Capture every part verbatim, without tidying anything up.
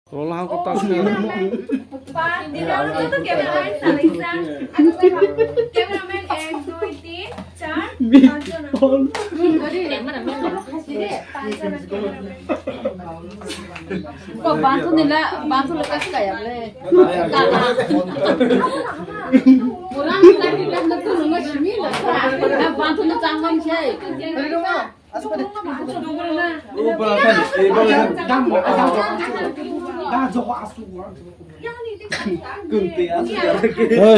Roll hang kota. Ba, dilang, ito camera ay sa isa. Ano ba? Cameraman, ek, dui, tin, char, panch jon. Ko bantu nila, bantu lekas kaya le. Kurang lagi kan betul nunggu sini lah. Bantu na changman siya.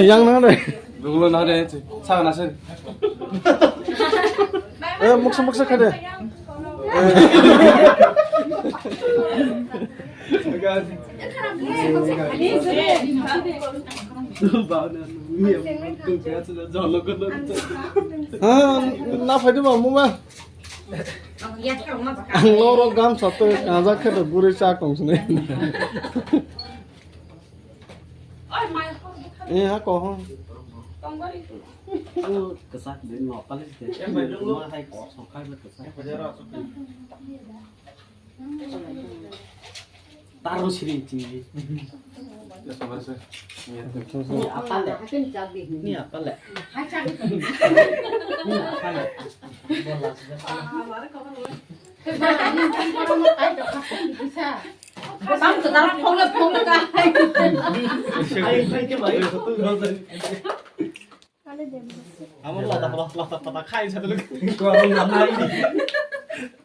Yang nang deh. Dulu nang deh. Saga nasi. Eh, muksa muksa kade. Ha, na phai de ba mama. Ang loro gamsa twi kanjak khe de bwrwi chak tong sini. Eh, ha ko ho. Kwchak de no palis de. Ma hai ko so khai ba kwchak. Taro siri chini. Ni apale. Ni apale. Ni apale. Bang tu taro phone phone ka. Ai, ai, ke mai. Amo lata pata, lata pata khai sa dulu. Ko amo lata khai.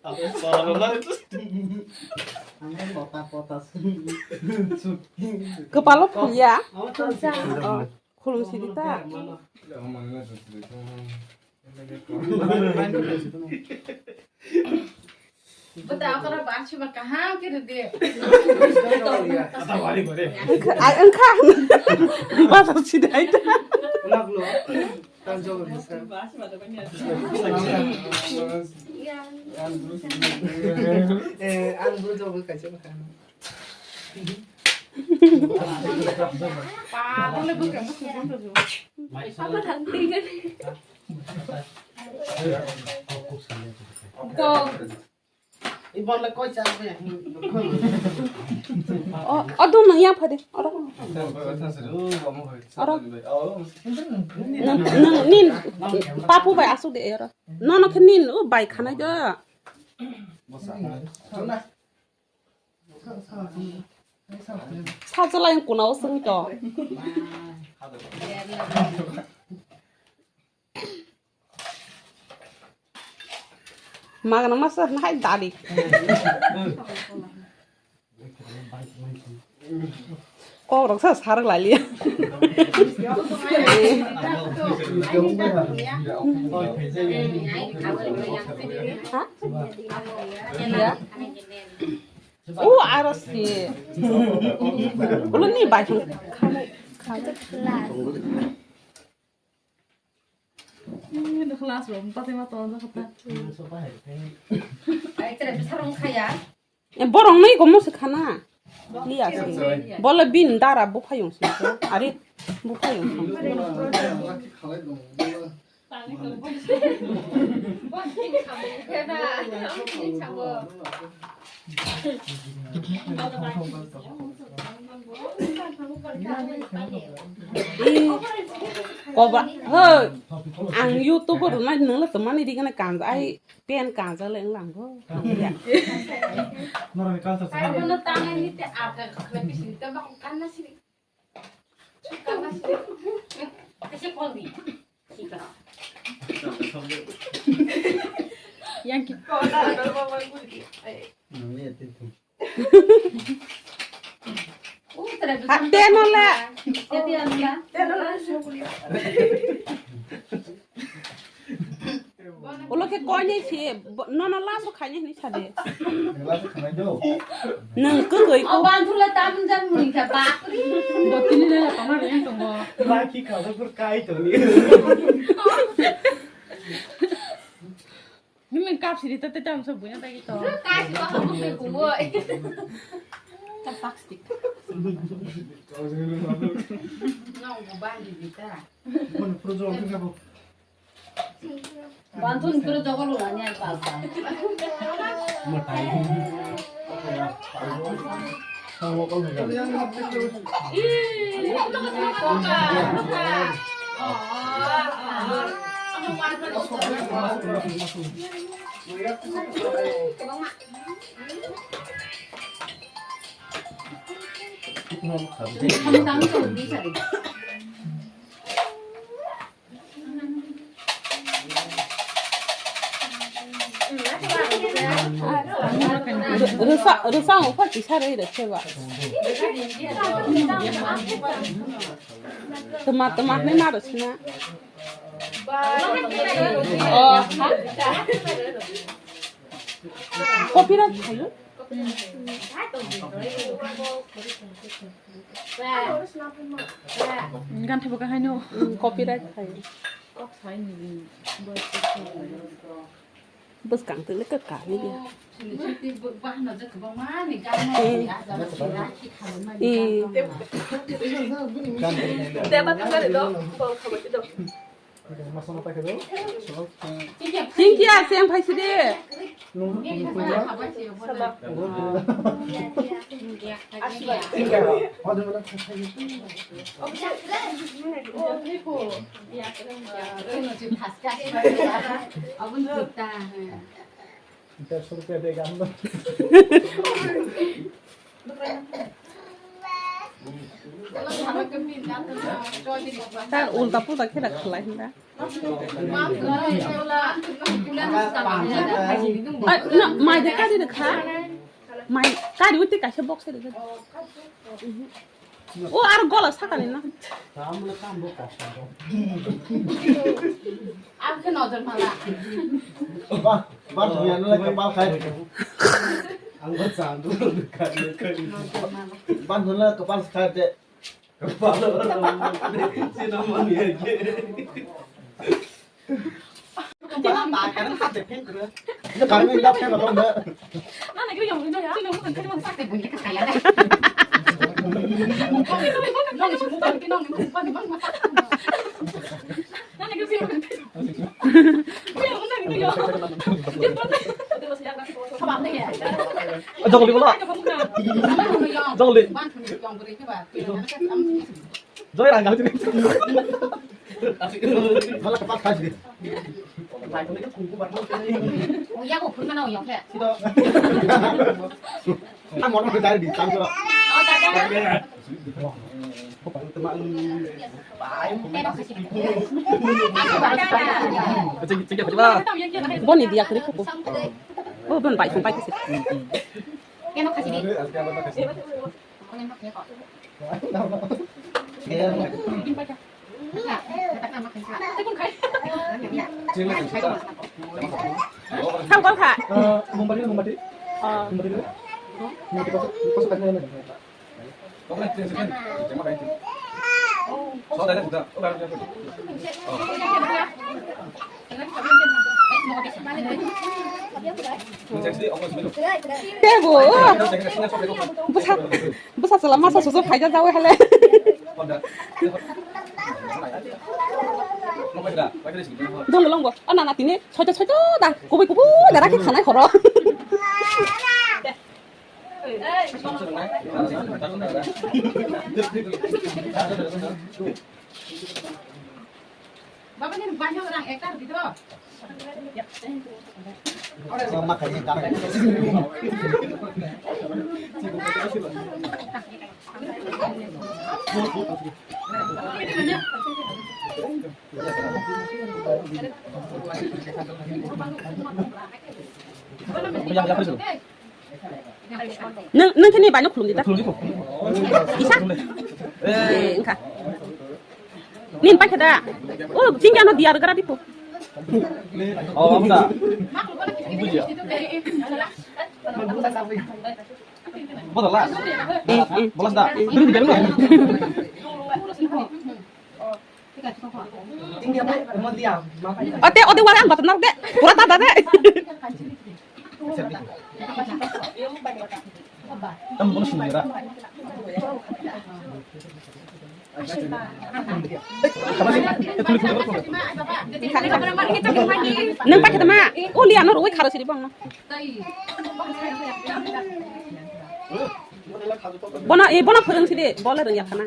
Amo lata pata. Kepala phuya. Amo tan sa. Oh, khulum sidi ta. Bwta okra bansi ma kaham kiri de. Ata wari gore. Ai, wngkha. Bata sidai ta. Unaklo. Tanjong ni sir. Eh, ang bro jogo kaisa ma kaham. O, o, dum nang yang phade. Oro. Oro. Nang, nang, nin, papu bai asuk de, oro. Nono khe nin, o, bai khanai do. Sa chalai kuna o sung to. Magana masa nahai dali. Kok rok sa sarak lali. Ha? Ya. O aro si. Ulo ni bai. Class room, pati ma tonjak kha ta. Ai, tere bisarong khaya. E, borok nui komo se khana. Liya se. Bola bin dara buphayung se. Are, buphayung se. Koba, hoi, ang YouTube o rwnai nungla tongmani rigana kanjak, ai pen kanjak le wngla ang bo. Norokni culture sa. Abono tangai ni te ata khwlai pisini te bak kanna sini. Kanna sini. Kaisa kol di. Sikara. Yang ki. Kol da, da, ba, ba, guli. Ai. Nungni ati tu. Hatte no la. Ulo khe koi ni si, bo-, nono laso khaini hini sade. Laso khanai do. Nung kwgwi ko. O banthula tamun jan muni kha bakri. Botini le tongma reng tongo. Ba ki kha bor kai to ni. Nini kap siri tete tam so buina tagi to. Kasi ko ko ko ko. Ta plastic. Nong go bandi bita. Kon pro jo ko ko. Bantun pro jo ko lo ni al pa pa. Matai. Rwsa, rwsa ang ufak kisa rwi rwkhe ba. Tma, tma hwnwi ma rwsna. Oh, ha? Copyright khaio? Gan thebo kahaino. Copyright khaio. Bwskang twi le kwkani dia. Ee. Chingki a seng phai sidi. Dersho rupiya de gan. Ta ulta pulta khe da khalai hinda. Ai, na, mai de kari de kha. Mai kari uti kaisa box de. O, aro gola sakani na. Ang khe nojor mala. Ba, ba, thungya no le kapal khai. Ang ba chan du khai khai. Nojor mala. Ba no le kapal khai de. Kapal. Sino mani ye. Jongli bola. Jongli. Joy rang gal jini. Mala kapak khas di. Uya ko phun mana uya khe. Ang mono ke dari di tang ko. Boni dia kri ko. Oh, bon bai, bai kasi. Keno khasi di. Thang kol kha. Mombati, mombati. Oh. Mombati. Mombati pasok, pasok kasih. Tebo. Bwsa, bwsa chwla masa susu phaija jawi hale. Dong long bo. Ana na tini soito soito da. Kubui kubui da rakhi khanai khoro. Baba, nini banyo rang ekar di do. Nang, nang kini banyak khulum di ta? Khulum di ko. Isa? Eh, engka. Nin pakai da. Oh, jingga no diar gara di ko. Oh, apa da? Buji ya. Bodoh lah. Eh, eh. Bolas da. Dulu di dalam lah. Ate, ode wara ang batam nak de. Pura ta da de. Tam bono sumira. Nang pakai tama. Uli ano roi kharo siri bang. Bono, eh, bono phwrwng sidi, bole rwngya khana.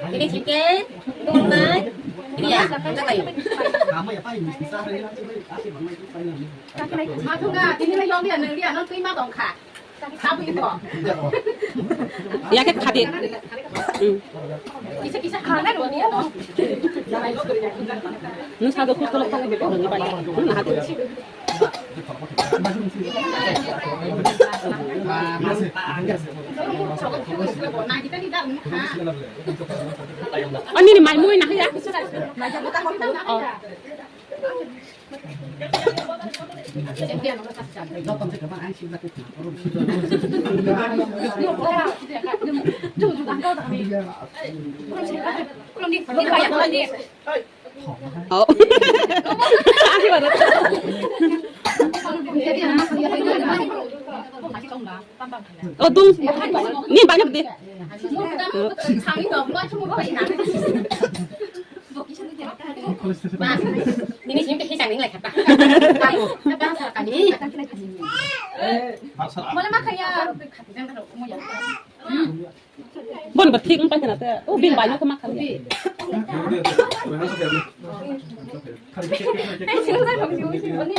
Ini chicken, ini nai, ini ya, kita kayu. Matungga, tini lai yong dia, nang dia, nang tui ma tong kha. Sabu ito. Ya ke khade. Hmm. Kisa kisa khana ro ni no. Nung sado khus tolok khana bebe nung ni bai. Nung na hade. Ani ni mai mui na ya. Oh. Oh. Oh, dung. Ni banyak deh. Ini sini kita cari lagi apa? Apa kami? Mana makanya? Bon, berarti empat kena teh. Oh, bin banyak ke makan. Ini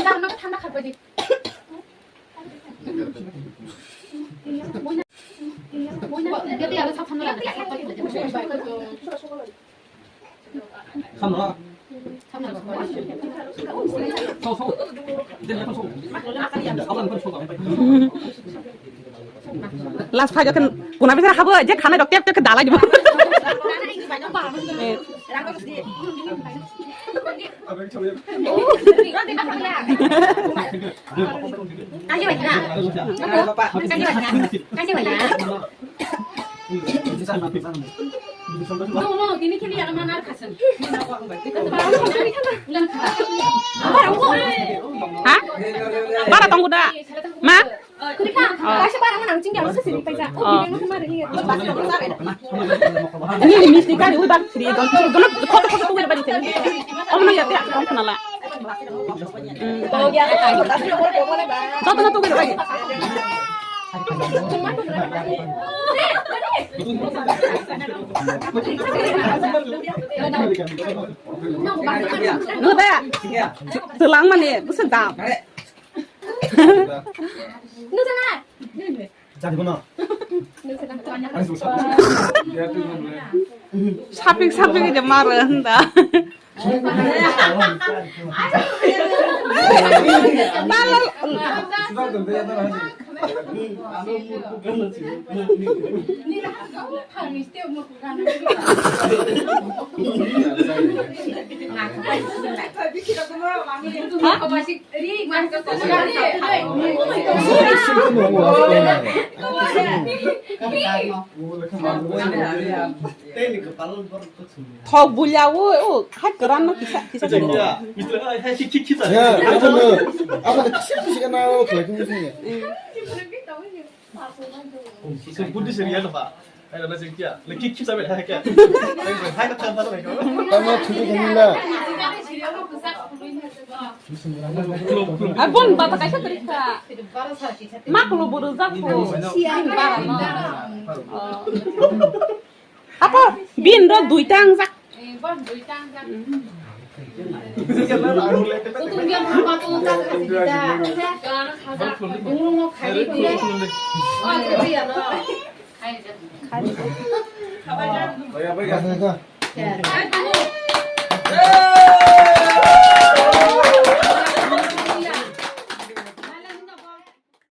dah nak tambah apa di? Last fight kan kuna bisa habo je khana dok tiap tiap ke dalai dibo. Kaji wajah. Kaji wajah. Kaji wajah. No, no, tini kini ada mana kasan. Ha? Bara tonggo da. Ma? Kaisa bara mana cing ya, masa sini paisa. Oh, ini yang mana ini? Ini misti kari, ui bak siri, don, don, kotor kotor tuh bari sini. Oh, mana ya, ya, kamu kenal lah. Nuda, telang mana? Bukan dam. Nuda na. Jadi mana? Sapik sapik aja marah entah. Thok bulia o, o, hai kwran no kisa, kisa. Ya, apa no? Apa no? Kisa, kisa na o, kisa, kisa. Buddhist area no ba? Hai na sing kia. Lagi kisa be hai kia. Hai ka thang thang. Tama thudi kami la. Abon bata kaisa trika. Mak lo buru jak ko. Siang bara no. Apa? Bin ro duita ang jak.